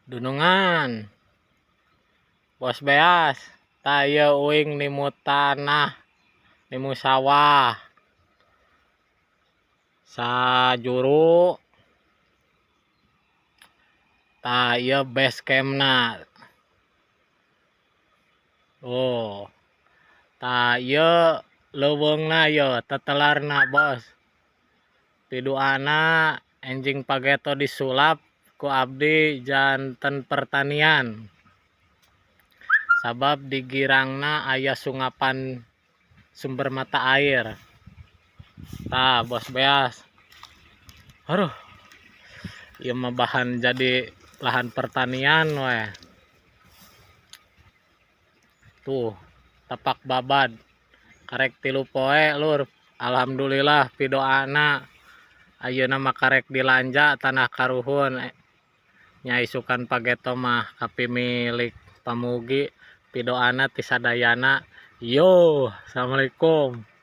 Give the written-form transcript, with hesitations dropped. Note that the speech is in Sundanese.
Dunungan. Bos Beas, tah ieu uing nimu tanah, nimu sawah. Sajuru tah ieu base campna. Oh. Tah ieu leuweungna ieu tetelarna, Bos. Piduana enjing pageto disulap ku abdi janten pertanian. Sabab di girangna aya sungapan sumber mata air. Tah, Bos Beas. Aduh. Ieu mah bahan jadi lahan pertanian we. Tuh, tapak babad. Karek 3 poe, Lur. Alhamdulillah pidoana ayeuna mah karek dilanja tanah karuhun. Nya isukan pageto mah kapimilik pamugi pidoana ti sadayana. Yo, assalamualaikum.